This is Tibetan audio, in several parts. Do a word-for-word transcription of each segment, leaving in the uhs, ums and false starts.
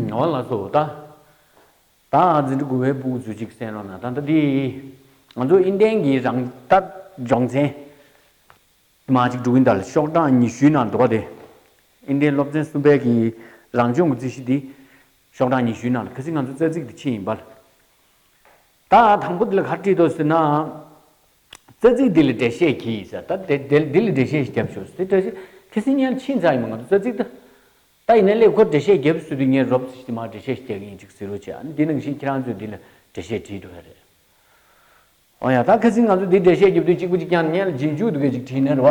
ངོ་ལ་སོ་ད། ད་འཛིན་གྲྭ་དགུ་པའི་ཕྲུ་གུ་ཚོས་ཅིག་གསན་རོགས་གནང་། ད་ལྟ་འདི་ང་ཚོ་ཨིན་ལན་གྱི་རང་ད་སྦྱོང་ཚན་མ་ཅིག་འགྲོ་གིན། ད་ལ་ཤོག་གྲངས་ཉི་ཤུའི་ནང་འདུག་ག་དེ། ཨིན་ལན་སློབ་ཚན་གསུམ་པའི་གི་རང་སྦྱོང་གི་རྩིས་གཞི་འདི་ཤོག་གྲངས་ཉི་ཤུའི་ནང་ལ། ཁ་སང་ང་ཚོ་རྩ་ཚིག་འདི་ཕྱིན་ཡིན་པ་ལ། ད་དང་པོ་འདི་ལ་ག་རེ་བྲིས་འདུག་ཟེར་ན། རྩ་ཚིག་འདི་ལ་འགྲེལ་བཤད་གྱིས་ཟེར། ད་དེ་དེ་འདི་ལ་འགྲེལ་བཤད་ཞིག་རྒྱབ་ཤོག་ཟེར། དེ་འགྲེལ་བཤད་ཁ་སང་ཉལ་ཕྱིན་ཚར་ཡིན་པ། ང་ཚོ་རྩ་ཚིག་ད། ད་ཡིན་ན་ལས་ཁོ་འགྲེལ་བཤད་རྒྱབ་སྲིད་དུས་ངས་རོབ་ཙམ་ཞིག་མར་འགྲེལ་བཤད་ཞིག་རྒྱག་གི་ཡིན་ཅིག་ཟེར་རོགས་བྱས། ཨ་ནི་འདི་ནང་བཞིན་ཁྱེད་རང་ཚོས་འདི་ལ་འགྲེལ་བཤད་བྲིས་འགྲོ་ཡ་རེད། ཨོ་ཡ། ད་ཁ་སང་ང་ཚོ་འདི་འགྲེལ་བཤད་རྒྱབ་དུས་གཅིག་པུ་གཅིག་རྐྱང་ཉལ་རྗེས་འཇུག་འདུག་གས་ཅིག་བྲིས་ན་རེད་བ།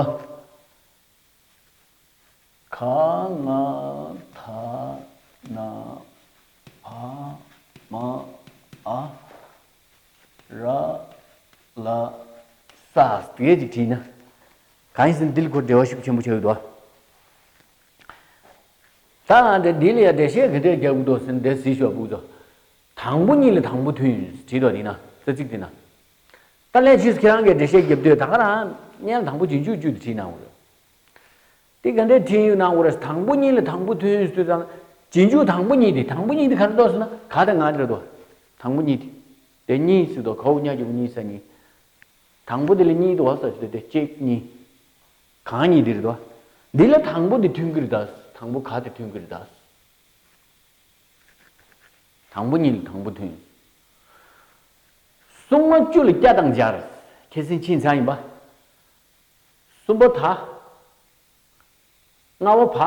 ག་ང་ད་ན་བ་མ་འ་ར་ལ་ས་དེ་གས་ཅིག་བྲིས་ན། གང་ཡིན་ཟེར་ན་འདི་ལ་ཁོ་འབྲེལ་བ་ཤུགས་ཆེན་པོ་ཆགས་ཡོད་དོ། ད་ང་འདི་འདི་ལ་ཡང་འགྲེལ་བཤད་ག་འདྲས་རྒྱག་དགོས་འདུག་ཟེར་ན། འདི་གཟིགས་ཤོག་ཕྲུ་གུ་ཚོ། དང་པོ་གཉིས་ལ་དང་པོ་མཐུན་བྲིས་འདུག་འདི་ན། རྩ་ཚིག་འདི་ན། ད་ལན་ཕྱིས་སུ་ཁྱེད་རང་གིས་འགྲེལ་བཤད་རྒྱབ་དུས་ད་ག་རང་སྔོན་ལ་དང་པོ་རྗེས་འཇུག་བཅུག་སྟེ་བྲིས་གནང་དགོས་རེད། དེ་ག་འདྲས་བྲིས་ཡོད་གནང་དགོས་རེད། དང་པོ་གཉིས་ལ་དང་པོ་མཐུན་ཟེར་དུས་ཙང་། རྗེས་འཇུག་དང་པོ་གཉིས་དེ། དང་པོ་གཉིས་དེ་ག་རེ་འདུག་ཟེར་ན་ག་དང་ང་རེད་དོ། དང་པོ་གཉིས་དེ། དེ་གཉིས་ཟེར་དོ། གའོ་ཉ་གི་གུ་གཉིས་ས་གཉིས། དང་པོ་དེ་ལ་གཉིས་འདུག་བ་ས་ཞིག་དེ་གཅིག་གཉིས། གང་གཉིས་དེ་རེད་དོ། འདི་ལ་དང་པོ་དེ་མཐུན་གྱི་རེད་ད། དང་པོ་ག་དེ་མཐུན་གྱི་རེད་ད། དང་པོ་གཉིས་ལ་དང་པོ་མཐུན། གསུམ་ང་བཅུ་ལ་སྐྱ་དང་སྦྱར། ཁ་སང་ཕྱིན་ཚར་ཡིན་པ། གསུམ་པ་ད། ལྔ་པ་བ།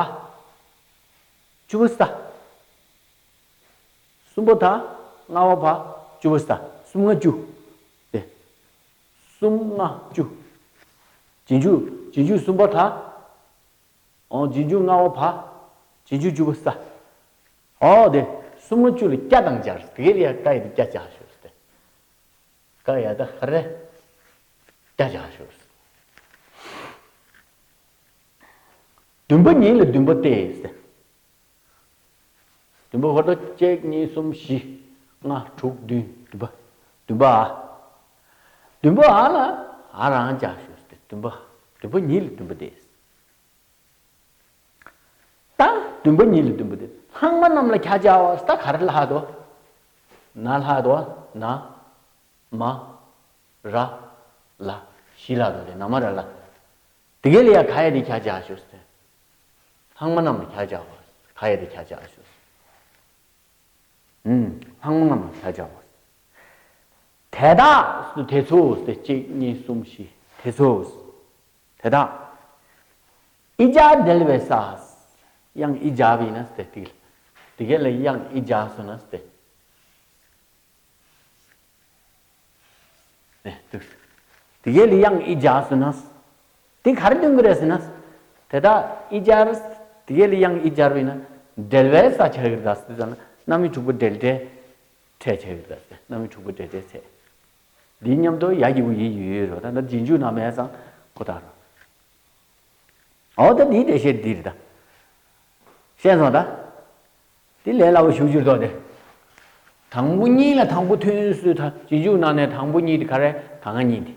བཅུ་པ་ས། གསུམ་པ་ད། ལྔ་པ་བ། བཅུ་པ་ས། གསུམ་ལྔ་བཅུ། དེ། གསུམ་ལྔ་བཅུ། རྗེས་འཇུག་རྗེས་འཇུག་གསུམ་པ་ད། ཨོ། རྗེས་འཇུག་ལྔ་པ་བ། རྗེས་འཇུག་བཅུ་པ་ས། ཨོ། དེ། གསུམ་ལྔ་བཅུ་ལ་སྐྱ་དང་སྦྱར། དེ་གས་ལ་ཡ་ཀ་ཡ་དེ་སྐྱ་སྦྱར་ཤོག་ཟེར་ཏེ། ཀ་ཡ་ད་ཧ་རེ། སྐྱ་སྦྱར་ཤོག་ཟེར། བདུན་པ་ཉིད་ལ་བདུན་པ་སྟེ་ཟེར། བདུན་པ་ཧོར་ད་གཅིག་གཉིས་གསུམ་བཞི་ལྔ་དྲུག་བདུན། བདུན་པ། བདུན་པ་ཨ། བདུན་པ་ཨ་ལ་ཨ་རང་སྦྱར་ཤོག་ཟེར་ཏེ། བདུན་པ། བདུན་པ་ཉིད་ལ་བདུན་པ་སྟེ། ད་བདུན་པ་ཉིད་ལ་བདུན་པ་སྟེ། ལྷག་མ་རྣམས་ལ་ཁྱབ་བྱ་བ། ད་ག་རེ་ལྷག་འདུག་ན་ལྷག་འདུག་ན། མ། ར། ལ། བཞི་ལྷག་འདུག་སྟེ། ན་མ་ར་ལ། དེ་གས་ལ་ཡ་ག་ཡ་དེ་ཁྱབ་བྱ་ཤོག་ཟེར། ལྷག་མ་རྣམས་ལ་ཁྱབ་བྱ་བ། ག་ཡ་དེ་ཁྱབ་བྱ་ཤོག་ཟེར། ཨུམ། ལྷག་མ་རྣམས་ལ་ཁྱབ་བྱ་བ། དེ་དག་ཟེར་དུས་དེ་ཚོ་ཟེར་ཏེ། གཅིག་གཉིས་གསུམ་བཞི། དེ་ཚོ་ཟེར། དེ་དག་ཨི་སྦྱར་འབྲེལ་བའི་ས། དབྱངས་ཨི་སྦྱར་བ་ཡིན་ན་ཟེར་ཏེ། དེ་གས་ལ་དབྱངས་ཨི་སྦྱར་སོང་ན་ཟེར་ཏེ། ཨེ། དེ་གས་ལ་དབྱངས་ཨི་སྦྱར་སོང་ན། དེ་ག་རེ་སྟོན་གྱི་རེད་ཟེར་ན། དེ་དག་ཨི་སྦྱར། དེ་གས་ལ་དབྱངས་ཨི་སྦྱར་བ་ཡིན་ན། འབྲེལ་བའི་ས་ཆགས་ཀྱི་རེད་ད་ཟེར་ཙང་། རྣམ་དབྱེ་དྲུག་པ་འབྲེལ་སྒྲའི་ཕྲད་ཆགས་ཀྱི་རེད་ད་ཟེར། རྣམ་དབྱེ་དྲུག་པ་འབྲེལ་སྒྲའི་ཚད། འདིའི་མཉམ་དུ་ཡ་གི་གུ་ཡི་ཡོད་རེད་བ། ད་ལྟ་རྗེས་འཇུག་ན་མེད་ཙང་ཁོ་ཐག་རེད། འོ་ད་འདིའི་འགྲེལ་བཤད་འདི་རེད་ད། ཤེས་སོང་ད། འདི་ལས་སླ་བོ་ཞེ་པོ་ཅིག་རེད་དོ་དེ། དང་པོ་གཉིས་ལ་དང་པོ་མཐུན་ཟེར། ད་རྗེས་འཇུག་ནང་ནས་དང་པོ་གཉིས་དེ་ག་རེ། ག་ང་གཉིས་དེ།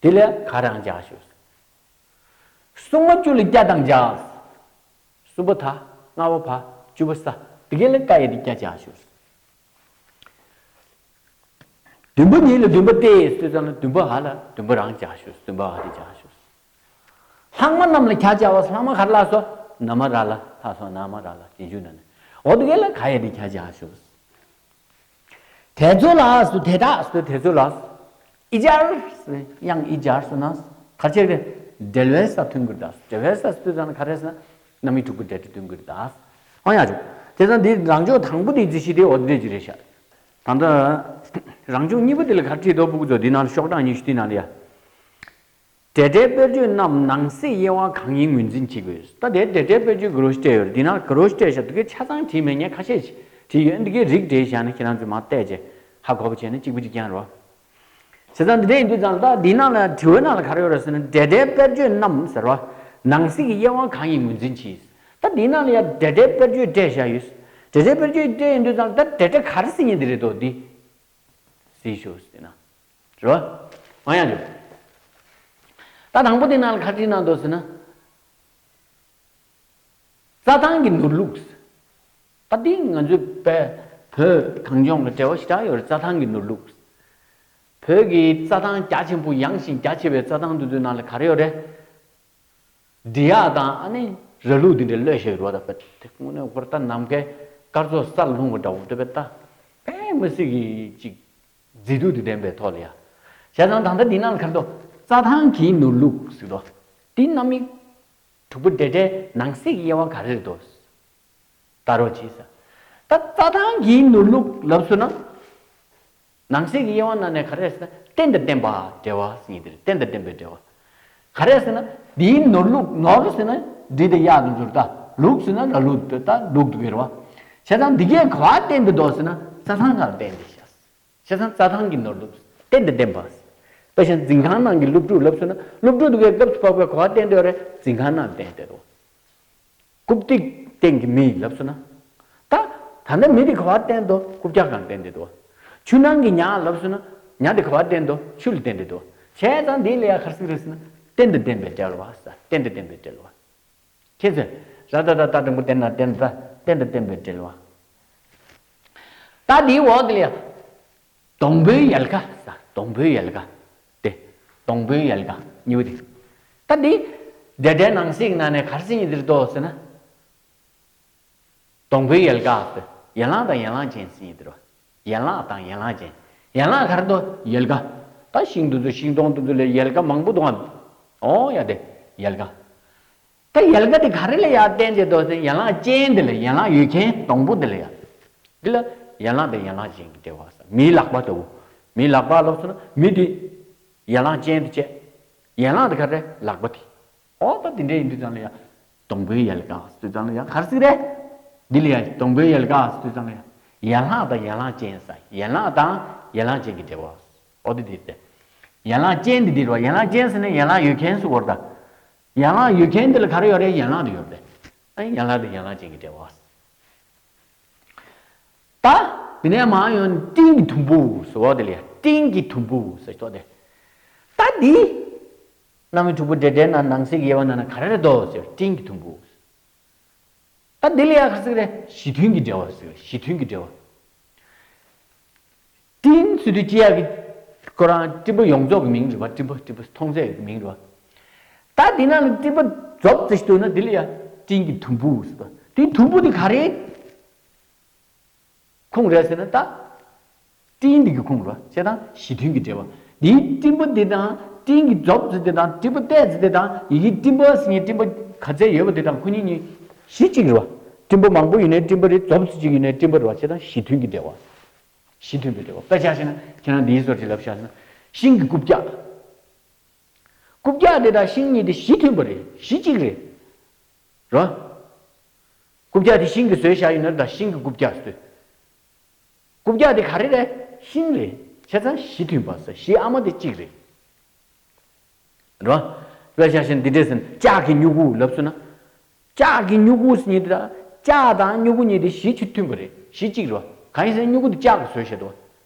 དེ་ལ་ག་རང་སྦྱར་ཤོག་ཟེར། གསུམ་པ་བཅུ་ལ་སྐྱ་དང་སྦྱར། གསུམ་པ་ད། ལྔ་པ་བ། བཅུ་པ་ས། དེ་གས་ལ་ཀ་ཡ་དེ་སྐྱ་སྦྱར་ཤོག་ཟེར། བདུན་པ་ཉིད་ལ་བདུན་པ་སྟེ་ཟེར་ཙང་ན། བདུན་པ་འ་ལ་བདུན་པ་རང་སྦྱར་ཤོག། བདུན་པ་འ་དེ་སྦྱར་ཤོག། ལྷག་མ་རྣམས་ལ་ཁྱབ་བྱ་བ། ལྷག་མ་ག་རེ་ལྷག་སོང་། ན་མ་ར་ལ་ལྷག་སོང་། ན་མ་ར་ལ། རྗེས་འཇུག་ན་ནི། འོ་དེ་གས་ལ་ག་ཡ་དེ་ཁྱབ་བྱ་ཤོག། དེ་ཚོ་ལ་ཟེར། དེ་དག་ཟེར། དེ་ཚོ་ལ་ཟེར། ཨི་སྦྱར་ཟེར། དབྱངས་ཨི་སྦྱར་སོང་ན་ག་རེ་ཆགས་རེད། འབྲེལ་བའི་ས་མཐུན་གྱི་རེད་ད། འབྲེལ་བའི་ས་ཟེར་དུས་ཙང་ན་ག་རེ་ཟེར་ན། རྣམ་དབྱེ་དྲུག་པ་འབྲེལ་སྒྲ་མཐུན་གྱི་རེད་ད། ཨོ་ཡ་ཇོ། དེ་ཙང་འདི་རང་སྦྱོང་དང་པོ་དེའི་རྩིས་གཞི་དེ་འོ་དེ་འདྲ་ཅིག་རེད་ཤག། ད་ལྟ་རང་སྦྱོང་གཉིས་པ་དེ་ལ་ག་རེ་བྲིས་འདུག་ཕྲུ་གུ་ཚོ། འདི་ནང་ཤོག་གྲངས་ཉི་ཤུ་དེའི་ནང་ལ་ཡ། འབྲེལ་སྒྲའི་དཔེར་བརྗོད་རྣམས་ནང་གསེས་དབྱེ་བ་གང་ཡིན་ངོས་འཛིན་བྱེད་དགོས། ད་དེ་འབྲེལ་སྒྲའི་དཔེར་བརྗོད་ག་རེ་ཞིག་སྤྲད་ཡོད་རེད། འདི་ནང་ག་རེ་ཞིག་སྤྲད་ཡོད་རེད། འདི་ནང་ཆ་ཚང་བྲིས་མེད། ངས་ཁ་ཤས་ཤིག་བྲིས་ཡོད། འདི་གའི་རིགས་འགྲེ་བཞག་ན་ཁྱེད་རང་ཚོས་མར་བལྟས་བྱས་ཧ་གོ་བ་བྱས་ན་གཅིག་པ་གཅིག་རྐྱང་རེད་བ། བྱས་ཙང་འདི་འདྲ་ཡིན་དུས་ཙང་ད་འདི་ནང་ལ་དྲི་བའི་ནང་ལ་ག་རེ་ཡོད་རེད་ཟེར་ན། འབྲེལ་སྒྲའི་དཔེར་བརྗོད་རྣམས་ཟེར་བ། ནང་གསེས་ཀྱི་དབྱེ་བ་གང་ཡིན་ངོས་འཛིན་གྱིས། ད་འདི་ནང་ལ་ཡང་འབྲེལ་སྒྲའི་དཔེར་བརྗོད་སྤྲད་བཞག་ཡོད། འབྲེལ་སྒྲའི་དཔེར་བརྗོད་སྤྲད་ཡོང་དུས་ཙང་ད་འབྲེལ་སྒྲ་ག་རེ་ཟེར་མཁན་འདི་རེད་དོ། འདི་གཟིགས་ཤོག་ཟེར་ན། རེད་བ། ཨང་ཡང་རེད། ད་དང་པོ་འདི་ནང་ལ་ག་རེ་བྲིས་གནང་འདུག་ཟེར་ན། རྩྭ་ཐང་གི་ནོར་ལུག། ད་འདི་ང་ཚོའི་བོད་བོད་གངས་ལྗོངས་ཀྱི་འབྲེལ་བ་ཞེ་དྲག་ཡོད་རེད། རྩྭ་ཐང་གི་ནོར་ལུག་བོད་ཀྱི་རྩྭ་ཐང་རྒྱ་ཆེན་པོ་ཡངས་ཤིང་རྒྱ་ཆེ་བའི་རྩྭ་ཐང་དེ་ཚོའི་ནང་ལ་ག་རེ་ཡོད་རེད། འབྲི་གཡག་དང་ཨ་ནི་ར་ལུག་འདི་འདྲའི་གློད་བཞག་ཡོད་རེད་བ། ད་དཔེ་དེ་དངོས་གནས་ཁོ་ར་ད་ནམ་མཁའི་སྐར་ཚོགས་སར་ལྷུང་བ་འདྲ་བོ་དེ་བས་ད་དཔེ་མི་སྲིད་ཀྱི་ཅིག་མཛེས་སྡུག་དེ་ལྡན་པའི་ཐོག་ལ་ཡ། བྱས་ཙང་ད་ལྟ་འདི་ནང་ལ་ག་རེ་འདུག་རྩྭ་ཐང་གི་ནོར་ལུག་ཟེར་འདུག་འདི་རྣམ་དབྱེ་དྲུག་པོ་འབྲེལ་སྒྲའི་ནང་གསེས་ཀྱི་དབྱེ་བ་ག་རེ་རེད་འདུག་ལྟ་རོགས་གྱིས་ཟེར། ད་རྩྭ་ཐང་གི་ནོར་ལུག་ལབ་སོང་ན། ནང་གསེས་ཀྱི་དབྱེ་བ་ནང་ནས་ག་རེ་ཟེར་ན་རྟེན་དང་བརྟེན་པ་འབྲེལ་བ་ཟེར་ཡིན་དེ་རེད། རྟེན་དང་བརྟེན་པའི་འབྲེལ་བ། ག་རེ་ཟེར་ན་འདིའི་ནོར་ལུག་ནོར་ཟེར་ན་འབྲི་དང་གཡག་དང་འབྱོར་ད་ལུག་ཟེར་ན་ར་ལུག་ད་ལུག་ཏུ་གྱུར་བ། བྱས་ཙང་འདི་གས་ག་བ་བརྟེན་དུ་འདུག་ཟེར་ན་རྩྭ་ཐང་ག་ལ་བརྟེན་ཏེ་བཞག་བྱས་ཙང་རྩྭ་ཐང་གི་ནོར་ལུག་རྟེན་དང་བརྟེན་པ། དཔེ་བཞག་འཛིན་ཁང་ནང་གི་སློབ་ཕྲུག་ལབ་སོང་ན་སློབ་ཕྲུག་དེ་གས་སྐབས་སུ་བབས་པའི་ག་བ་བརྟེན་ཏེ་ཡོད་རེད། འཛིན་ཁང་ནང་བརྟེན་ཏེ་འདུག་རྐུབ་སྟེགས་སྟེང་གི་མི་ལབ་སོང་ན། ད་ད་ལྟ་མི་དེ་ག་བར་བརྟེན་ཏོ་རྐུབ་བཀྱག་སྒང་བརྟེན་ཏེ་འདུག་ཆུ་ནང་གི་ཉ་ལབ་སོང་ན་ཉ་དེ་ག་བར་བརྟེན་ཏོ་ཆུ་ལ་བརྟེན་ཏེ་འདུག་བྱས་ཙང་འདི་ལ་ཡ་ག་རེ་ཟེར་གི་རེད་ཟེར་ན་རྟེན་དང་བརྟེན་པའི་འབྲེལ་བ་ཟེར། རྟེན་དང་བརྟེན་པའི་འབྲེལ་བ། ཁྱེད་ཚོས་ར་ད་ད་ད་འགྲེང་བུ་བསྟན་ན་བརྟེན་ད་རྟེན་དང་བརྟེན་པའི་འབྲེལ་བ། ད་འདིའི་འོག་དེ་ལ་ཡ། སྡོང་པོའི་ཡལ་ག་ཟེར། སྡོང་པོའི་ཡལ་ག་དེ། སྡོང་པོའི་ཡལ་ག་གཉིས་པོ་དེ། ད་འདི་འབྲེལ་སྒྲའི་ནང་གསེས་ཀྱི་ནང་ནས་ག་རེ་ཟེར་གྱི་འདིར་འདུག་ཟེར་ན། སྡོང་པོའི་ཡལ་ག་ཟེར། ཡན་ལག་དང་ཡན་ལག་ཅན་ཟེར་གྱི་འདིར་བ། ཡན་ལག་དང་ཡན་ལག་ཅན། ཡན་ལག་ག་རེ་འདུག་ཡལ་ག་ད་ཤིང་དེ་ཚོ་ཤིང་སྡོང་དེ་ཚོ་ལ་ཡལ་ག་མང་པོ་འདུག་ཨ། ཨོ་ཡ་དེ་ཡལ་ག་ད་ཡལ་ག་དེ་ག་རེ་ལ་ཡར་བརྟེན་བྱས་འདུག་ཟེར་ན་ཡན་ལག་ཅན་དེ་ལ། ཡན་ལག་ཡོད་མཁན་སྡོང་པོ་དེ་ལ་ཡ། འདི་ལ་ཡན་ལག་དང་ཡན་ལག་ཅན་གྱི་འབྲེལ་བ་ཟེར། མིའི་ལག་པ་ལྟ་བུ། མིའི་ལག་པ་ལབ་སོང་ན་མི་དེ་ཡན་ལག་ཅན་དེ་བྱས། ཡན་ལག་དེ་ག་རེ་ལག་པ་དེ། ཨོ་ད་དེ་འདྲ་ཡིན་དུས་ཙང་ལ་ཡ། སྡོང་པོའི་ཡལ་ག་ཟེར་དུས་ཙང་ལ་ཡ་ག་རེ་ཟེར་རེད། འདི་ལ་ཡ་སྡོང་པོའི་ཡལ་ག་ཟེར་དུས་ཙང་ལ་ཡ། ཡན་ལག་དང་ཡན་ལག་ཅན་ཟེར། ཡན་ལག་དང་ཡན་ལག་ཅན་གྱི་འབྲེལ་བ། ཨོ་དེ་དེ་སྟེ། ཡན་ལག་ཅན་དེ་འདིར་བ། ཡན་ལག་ཅན་ཟེར་ན་ཡན་ལག་ཡོད་མཁན་ཟེར་བ་རེད་ད། ཡན་ལག་ཡོད་མཁན་དེ་ལ་ག་རེ་ཡོད་རེད། ཡན་ལག་དེ་ཡོད་རེད། ཨ་ཡན་ལག་དེ་ཡན་ལག་ཅན་གྱི་འབྲེལ་བ། ད་དེ་ནས་མར་ཡོང་སྤྲིན་གྱི་དུམ་བུ་ཟེར་བ་དེ་ལ་ཡ། སྤྲིན་གྱི་དུམ་བུ་ཟེར་ཏོ་དེ། ད་འདི་རྣམ་དབྱེ་དྲུག་པོ་འབྲེལ་སྒྲའི་ནང་ནང་གསེས་ཀྱི་དབྱེ་བ་ནང་ན་ག་རེ་རེད་འདུག་ཟེར། སྤྲིན་གྱི་དུམ་བུ། ད་འདི་ལ་ཡ་ག་རེ་ཟེར་གྱི་རེད། གཞི་མཐུན་གྱི་འབྲེལ་བ་ཟེར། གཞི་མཐུན་གྱི་འབྲེལ་བ། སྤྲིན་ཟེར་དུས་ཅི་ཡག་གི། ཁོ་རང་སྤྲིན་པ་ཡོངས་རྫོགས་ཀྱི་མིང་རེད་བ། སྤྲིན་པ་སྤྲིན་པ་མཐོང་ཚད་ཀྱི་མིང་རེད་བ། ད་འདི་ནང་ལ་སྤྲིན་པ་རྫོབ་ཙམ་ཞིག་འདུག་ན་འདི་ལ་ཡ་སྤྲིན་གྱི་དུམ་བུ་ཟེར་བ། དེའི་དུམ་བུ་དེ་ག་རེ་ཁུངས་རེད་ཟེར་ན་ད། སྤྲིན་འདི་གི་ཁུངས་རེད་བ། བྱས་ཙང་གཞི་མཐུན་གྱི་འབྲེལ་བ། འདིའི་སྤྲིན་པ་འདི་དང་སྤྲིན་གྱི་རྫོབ་ཙམ་འདི་དང་སྤྲིན་པ་ཏོག་ཙམ་འདི་དང་ཡི་གེ་སྤྲིན་པ་ཟེར་མཁན་སྤྲིན་པ་ག་ཚད་ཡོད་པ་འདི་དང་ཁོ་གཉིས་གཉིས་གཞི་གཅིག་རེད་བ། སྤྲིན་པ་མང་པོ་ཡོད་ནའི་སྤྲིན་པ་རེད། རྫོབ་ཙམ་གཅིག་ཡོད་ནའི་སྤྲིན་པ་རེད་བ། བྱས་ཙང་གཞི་མཐུན་གྱི་འབྲེལ་བ། གཞི་མཐུན་པའི་འབྲེལ་བ། དཔེ་ཆ་བཞག་ན་ཁྱེད་རང་འདིའི་བཟོ་འདྲ་ལབ་བཞག་ན། ཤིང་གི་རྐུབ་བཀྱག་རྐུབ་བཀྱག་དེ་དང་ཤིང་གཉིས་དེ་གཞི་མཐུན་པ་རེད། གཞི་གཅིག་རེད། རོ། རྐུབ་བཀྱག་དེ་ཤིང་གིས་བཟོས་བཞག་ཡིན་ན་ད་ཤིང་གི་རྐུབ་བཀྱག་ཟེར། རྐུབ་བཀྱག་དེ་ག་རེ་རེད། ཤིང་རེད། བྱས་ཙང་གཞི་མཐུན་པ་ཟེར། གཞི་ཨ་མ་དེ་གཅིག་རེད། རོ། དཔེ་ཆ་བཞག་ན་འདི་འདྲས་ཟེར་ན་ལྕགས་ཀྱི་སྨྱུ་གུ་ལབ་སོང་ན། ལྕགས་ཀྱི་སྨྱུ་གུ་ཟེར་མཁན་དེ་དང་ལྕགས་དང་སྨྱུ་གུ་གཉིས་དེ་གཞི་གཅིག་མཐུན་པ་རེད། གཞི་གཅིག་རེད་བ། གང་ཡིན་ཟེར་ན་སྨྱུ་གུ་དེ་ལྕགས་ཀྱིས་བཟོས་བཞག་འདུག་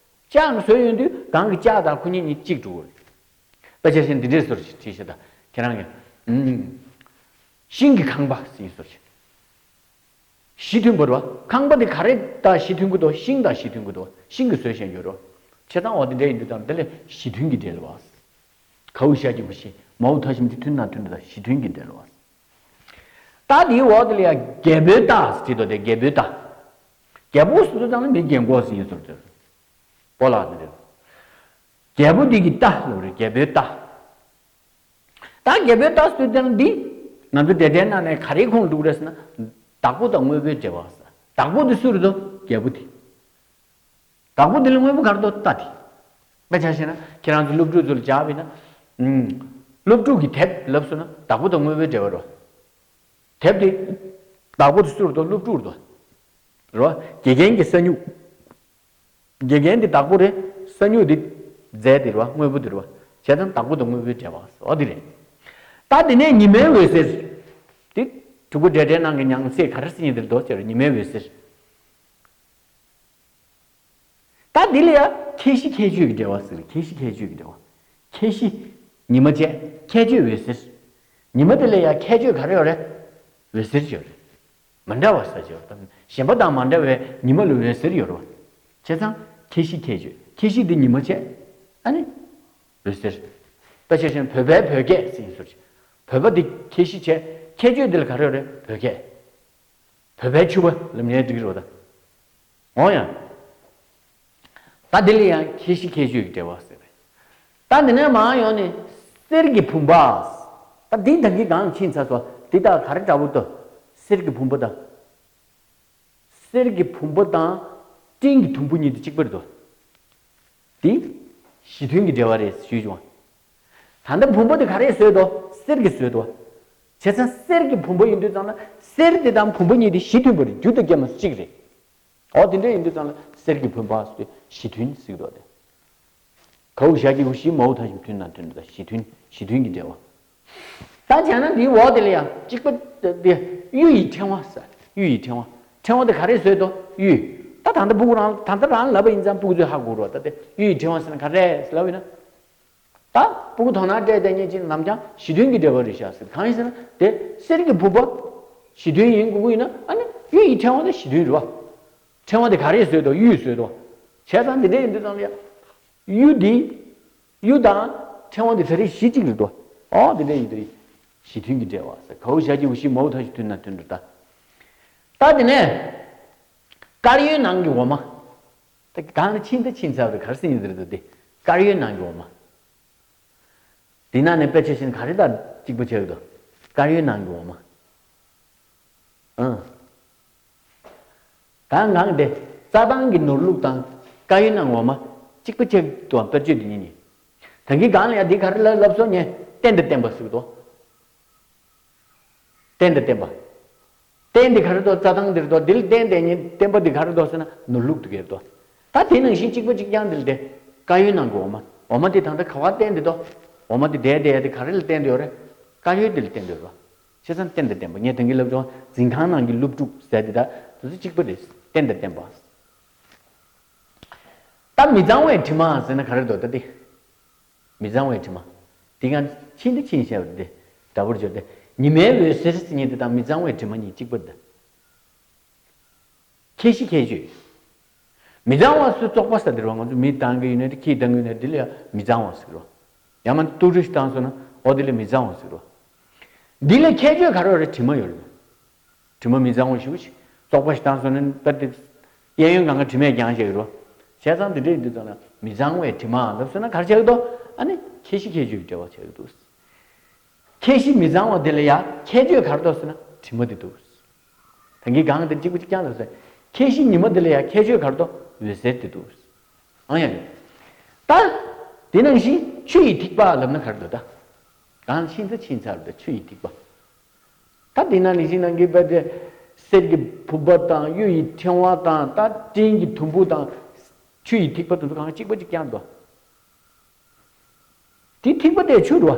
ལྕགས་ཀྱིས་བཟོས་ཡོང་དུས་གང་གི་ལྕགས་དང་ཁོ་གཉིས་གཉིས་གཅིག་འགྲོ་གི་རེད། དཔེ་ཆ་བཞག་ན་འདི་འདྲས་བཟོ་འདྲ་ཞིག་བྲིས་ཤག་ད་ཁྱེད་རང་གིས། ཨུམ། ཤིང་གི་ཁང་པ་ཟེར་བཟོ་འདྲ་ཞིག་གཞི་མཐུན་པ་རེད་བ། ཁང་པ་དེ་ག་རེ་དང་གཞི་མཐུན་གྱི་འདུག་ཤིང་དང་གཞི་མཐུན་གྱི་འདུག་ཤིང་གིས་བཟོས་བཞག་ཡོད་རེད་བ། བྱས་ཙང་འོ་དེ་འདྲ་ཡིན་དུས་ཙང་དེ་ལ་གཞི་མཐུན་གྱི་འབྲེལ་བ། གའུ་ཤ་གི་གུ་ཤི། མའོ་ཐ་ཞབས་ཀྱུ་ཐུ་ན་ཐུ་ན་ད་གཞི་མཐུན་གྱི་འབྲེལ་བ། ད་དེའི་འོག་དེ་ལ་ཡ་རྒྱལ་པོའི་རྟ་ཟེར་བྲིས་འདུག་དེ་རྒྱལ་པོའི་རྟ། རྒྱལ་པོ་ཟེར་དུས་ཙང་ནི་མི་རྒན་གོག་ཟེར་ཡིན་ཟེར་དུས། སྤོ་ལགས་དེ་རེད། རྒྱལ་པོ་འདི་གི་རྟ་ལབ་རེད། རྒྱལ་པོའི་རྟ། ད་རྒྱལ་པོའི་རྟ་ཟེར་དུས་ཙང་འདི་ང་ཚོ་འབྲེལ་སྒྲའི་ནང་ནས་ག་རེ་ཁུངས་འདུག་རེད་ཟེར་ན། བདག་པོ་དང་དངོས་པོའི་འབྲེལ་བ་ཟེར། བདག་པོ་དེ་སུ་རེད་དོ། རྒྱལ་པོ་དེ། བདག་པོ་དེ་ལ་དངོས་པོ་ག་རེ་འདུག་རྟ་དེ། དཔེ་ཆ་བཞག་ན་ཁྱེད་རང་ཚོ་སློབ་ཕྲུག་ཚོ་ལ་སྦྱར་བ་ཡིན་ན། ཨུམ། སློབ་ཕྲུག་གི་དེབ་ལབ་སོང་ན་བདག་པོ་དང་དངོས་པོའི་འབྲེལ་བ་རེད། དེབ་དེ། བདག་པོ་དེ་སུ་རེད་དོ། སློབ་ཕྲུག་རེད་དོ། རེད་བ། དགེ་རྒན་གྱི་ས་སྨྱུག་དགེ་རྒན་དེ་བདག་པོ་རེད། ས་སྨྱུག་དེ་རྫས་དེ་རེད་བ། དངོས་པོ་དེ་རེད་བ། བྱས་ཙང་བདག་པོ་དང་དངོས་པོའི་འབྲེལ་བ་ཟེར་བ་དེ་རེད། ད་དེ་ནས་ཉི་མའི་འོད་ཟེར། དེ་དྲུག་པོ་འབྲེལ་སྒྲའི་ནང་གི་ནང་གསེས་ག་རེ་ཟེར་མཁན་དེ་རེད་དོ་ཟེར། ཉི་མའི་འོད་ཟེར། ད་འདི་ལ་ཡ་ཁྱད་གཞི་ཁྱད་ཆོས་ཀྱི་འབྲེལ་བ་ཟེར། ཁྱད་གཞི་ཁྱད་ཆོས་ཀྱི་འབྲེལ་བ། ཁྱད་གཞི། ཉི་མ་བྱས། ཁྱད་ཆོས་འོད་ཟེར། ཉི་མ་དེ་ལ་ཡ་ཁྱད་ཆོས་ག་རེ་ཡོད་རེད། འོད་ཟེར་ཡོད་རེད། མ་འདྲ་བ་ཟེར་གྱི་ཡོད་རེད། གཞན་པ་དང་མ་འདྲ་བའི་ཉི་མ་ལ་འོད་ཟེར་ཡོད་རེད་བ། བྱས་ཙང་ཁྱད་གཞི་ཁྱད་ཆོས། ཁྱད་གཞི་འདི་ཉི་མ་བྱས། ཨ་ནི་འོད་ཟེར། དཔེ་ཆ་བཞིན་བོད་པའི་བོད་སྐད་ཟེར་ཡིན་ཟེར་གྱི། བོད་པ་འདི་ཁྱད་གཞི་བྱས། ཁྱད་ཆོས་འདི་ལ་ག་རེ་ཡོད་རེད། བོད་སྐད། བོད་པའི་ཕྱུ་པ་ལབ་ནའི་འགྲིག་གི་རེད་བ་ད། འོ་ཡ། ད་འདི་ལ་ཡང་ཁྱད་གཞི་ཁྱད་ཆོས་ཀྱི་འབྲེལ་བ་ཟེར་བས། ད་འདི་ནས་མར་ཡོང་ནས་གསེར་གྱི་བུམ་པ། ད་འདི་ད་གིན་སྒང་ཕྱིན་ཚར་སོང་། འདི་ད་ག་རེ་འདྲ་པོ་འདུག་གསེར་གྱི་བུམ་པ་དང་། གསེར་གྱི་བུམ་པ་དང་སྤྲིན་གྱི་དུམ་བུ་གཉིས་དེ་གཅིག་པ་རེད་དོ། འདི་གཞི་མཐུན་གྱི་འབྲེལ་བ་རེད་ཞུས་བྱུང་། ད་ལྟ་བུམ་པ་དེ་ག་རེས་བཟོས་དོ། གསེར་གྱིས་བཟོས་དོ། བྱས་ཙང་གསེར་གྱི་བུམ་པ་ཡིན་དུས་ཙང་ན་གསེར་དེ་དང་བུམ་པ་གཉིས་དེ་གཞི་མཐུན་པ་རེད། རྒྱུ་དང་རྐྱེན་མ་གཅིག་རེད། འོ་དེ་འདྲ་ཡིན་དུས་ཙང་ལ་གསེར་གྱི་བུམ་པ་ཟེར་དུས་གཞི་མཐུན་ཟེར་གྱི་འདུག་སྟེ། གའུ་ཞ་གི་གུ་ཞི་མའོ་ཐ་ཞབས་མཐུན་ན་མཐུན་དུ། གཞི་མཐུན། གཞི་མཐུན་གྱི་འབྲེལ་བ། ད་བྱས་ན་འདིའི་འོག་དེ་ལ་ཡང་གཅིག་པ་དེ་གཡུ་ཡི་ཕྲེང་བ་ཟེར། གཡུ་ཡི་ཕྲེང་བ། ཕྲེང་བ་དེ་ག་རེས་བཟོས་དོ། གཡུ། ད་ད་ལྟ་སྤུ་གུ་རང་ད་ལྟ་རང་ལབ་པ་ཡིན་ཙང་སྤུ་གུ་ཚོས་ཧ་གོ་རོགས། ད་དེ་གཡུ་ཡི་ཕྲེང་བ་ཟེར་ན་ག་རེ་ཟེར་ལབ་ཡིན་ན། ད་སྤུ་གུ་དོ་སྣང་སྤྲད་བསྡད་མཁན་ཅིག་ནམ་རྒྱང་གཞི་མཐུན་གྱི་འབྲེལ་བ་རེད་ཤག་ཟེར། གང་ཡིན་ཟེར་ན་དེ་གསེར་གྱི་བུམ་པ་གཞི་མཐུན་ཡིན་དགོས་ཀྱི་ཡིན་ན། ཨ་ནི་གཡུ་ཡི་ཕྲེང་བ་དེ་གཞི་མཐུན་རེད་བ། ཕྲེང་བ་དེ་ག་རེས་བཟོས་དོ། གཡུས་བཟོས་དོ། བྱས་ཙང་འདི་འདྲ་ཡིན་དུས་ཙང་ལ་ཡ། གཡུ་འདི། གཡུ་དང་ཕྲེང་བ་འདི་ད་རེས་གཞི་གཅིག་རེད་དོ། ཨོ་འདི་འདྲ་ཡིན་དུས། གཞི་མཐུན་གྱི་འབྲེལ་བ་ཟེར། གའུ་ཞ་གི་གུ་ཞི་མའོ་ཐ་ཞབས་མཐུན་ན་མཐུན་དུ་ད། ད་དེ་ནས། དཀར་ཡོལ་ནང་གི་འོ་མ། ད་གང་ལ་ཕྱིན་ད་ཕྱིན་ཚར་བ་རེད། ག་རེ་ཟེར་ཡིན་ཟེར་དུས་དེ། དཀར་ཡོལ་ནང་གི་འོ་མ། འདི་ནང་ནས་དཔེ་ཆ་བཞིན་ག་རེ་དང་གཅིག་པ་ཆགས་ཀྱི་འདུག་དཀར་ཡོལ་ནང་གི་འོ་མ། ཨང་། གང་གང་དེ་རྩྭ་ཐང་གི་ནོར་ལུག་དང་དཀར་ཡོལ་ནང་གི་འོ་མ་གཅིག་པ་ཆགས་ཀྱི་འདུག་ཨང་། དཔེར་བརྗོད་འདི་གཉིས་ནི། ད་གིན་གང་ལ་ཡང་འདི་ག་རེ་ལབ་ལབ་སོང་ངས། རྟེན་དང་བརྟེན་པ་ཟེར་གྱི་འདུག་རྟེན་དང་བརྟེན་པ། རྟེན་འདི་ག་རེ་འདུག་རྩྭ་ཐང་འདིར་འདུག་འདི་ལ་བརྟེན་བསྡད་མཁན་བརྟེན་པ་འདི་ག་རེ་འདུག་ཟེར་ན་ནོར་ལུག་འདུག་གས་འདུག་ད་དེ་ནང་བཞིན་གཅིག་པ་གཅིག་རྐྱང་འདི་ལ་དེ། དཀར་ཡོལ་ནང་གི་འོ་མ། འོ་མ་དེ་ད་ལྟ་ག་པར་བརྟེན་བསྡད་འདུག་འོ་མ་དེ་བསྡད་བསྡད་དེ་ག་རེ་ལ་བརྟེན་བསྡད་ཡོད་རེད། དཀར་ཡོལ་འདི་ལ་བརྟེན་བསྡད་ཡོད་རེད། བྱས་ཙང་རྟེན་དང་བརྟེན་པ། ངས་ད་གིན་ལབ་བྱུང་། འཛིན་ཁང་ནང་གི་སློབ་ཕྲུག་ཟེར་དེ་ད་དེ་ཚོ་གཅིག་པ་རེད། རྟེན་དང་བརྟེན་པ། ད་མི་གཙང་བའི་དྲི་མ་ཟེར་ན་ག་རེ་འདུག་ད་དེ། མི་གཙང་བའི་དྲི་མ། དེ་གང་ཕྱིན་ད་ཕྱིན་བཤད་པ་དེ་འདྲ་པོར་བརྗོད་དེ། ཉི་མའི་འོད་ཟེར་ཟེར་མཁན་དེ་དང་མི་གཙང་བའི་དྲི་མ་གཉིས་གཅིག་པ་དེ། ཁྱད་གཞི་ཁྱད་ཆོས། མི་གཙང་བ་སུ་བཙོག་པ་ཟེར་དེ་རེད་བ། ང་ཚོ་མི་བཏང་གི་ཡོད་ན་དེ། ཁྱི་བཏང་གི་ཡོད་ན་དེ་ལ་ཡང་མི་གཙང་བ་ཟེར་གྱི་རེད་བ། ཡང་མིན་ན་དུག་སྦྲུལ་ཞིག་བཏང་སོང་ན་འོ་དེ་ལ་མི་གཙང་བ་ཟེར་གྱི་རེད་བ། འདི་ལ་ཁྱད་ཆོས་ག་རེ་ཡོད་རེད། དྲི་མ་ཡོད་རེད། དྲི་མ་མི་གཙང་བ་ཞེ་པོ་ཞིག་བཙོག་པ་ཞིག་བཏང་སོང་ན་ད་དེ། གཡས་གཡོན་གང་ག་དྲི་མས་བརྒྱངས་བཞག་གི་རེད་བ། བྱས་ཙང་དེ་འདྲ་ཡིན་དུས་ཙང་ལ་མི་གཙང་བའི་དྲི་མ་ལབ་སོང་ན་ག་རེ་ཆགས་ཀྱི་འདུག་ཨ་ནི་ཁྱད་གཞི་ཁྱད་ཆོས་ཀྱི་འབྲེལ་བ་ཆགས་ཀྱི་འདུག་ཁྱད་གཞི་མི་གཙང་བ་དེ་ལ་ཡང་ཁྱད་ཆོས་ག་རེ་འདུག་ཟེར་ན་དྲི་མ་དེ་འདུག་ད་གིན་གང་དེ་གཅིག་པ་གཅིག་རྐྱང་ལབ་སོང་། ཁྱད་གཞི་ཉི་མ་དེ་ལ་ཡང་ཁྱད་ཆོས་ག་རེ་འདུག་འོད་ཟེར་དེ་འདུག་ཨང་ཡ་ཡ། ད། དེ་ནང་བཞིན་ཆུ་ཡི་ཐིགས་པ་ལབ་ན་ག་རེ་འདུག་ད། གང་ཕྱིན་ད་ཕྱིན་ཚར་ད་ཆུ་ཡི་ཐིགས་པ། ད་དེ་ནང་ནས་ཤིང་ནང་གི་བལ་ཏེ། གསེར་གྱི་བུམ་པ་དང་གཡུ་ཡི་ཕྲེང་བ་དང་ད་སྤྲིན་གྱི་དུམ་བུ་དང་། ཆུ་ཡི་ཐིགས་པ་དེ་ཚོ་གང་གཅིག་པ་གཅིག་རྐྱང་འདུག་དེ་ཐིགས་པ་དེ་ཆུ་རེད་བ།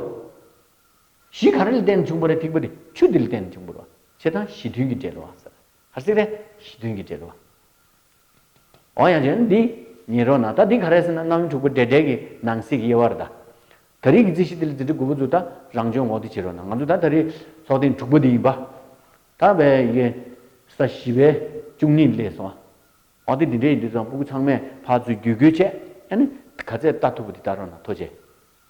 གཞི་ག་རེ་ལ་བརྟེན་ནས་བྱུང་བ་རེད། ཐིགས་པ་དེ་ཆུ་དེ་ལ་བརྟེན་ནས་བྱུང་བ་རེད་བ། བྱས་ཙང་གཞི་མཐུན་གྱི་འབྲེལ་བ་ཟེར། ག་རེ་ཟེར་རེད། གཞི་མཐུན་གྱི་འབྲེལ་བ། འོ་ཡང་བྱས་ན་འདི་ཉན་རོགས་གནང་། ད་འདི་ག་རེ་ཟེར་ན་རྣམ་དབྱེ་དྲུག་པ་འབྲེལ་སྒྲའི་གི་ནང་གསེས་ཀྱི་དབྱེ་བ་རེད་ད། ད་རེས་ཀྱི་རྩིས་གཞི་འདི་ལ་འཛིན་གྲྭ་དགུ་པ་ཚོ་ད་རང་སྦྱོང་འོག་ཏུ་བྱེད་རོགས་གནང་། ང་ཚོ་ད་ད་རེས་ཚོགས་ཐེངས་དྲུག་པ་འདི་ཡིན་པ། ད་བས་ཡི་གེ་ས་བཞི་པའི་བཅུ་གཉིས་སླེབས་སོང་ཨ། འོ་དེ་འདི་འདྲ་ཡིན་དུས་ཙང་སྤུ་གུ་ཚང་མས་ཕར་ཚུར་བརྒྱུད་བརྒྱུད་བྱས། ཨ་ནི་ག་ཚད་ལྟ་ཐུབ་པ་དེ་ལྟ་རོགས་གནང་། ཐུགས་རྗེ་ཆེ།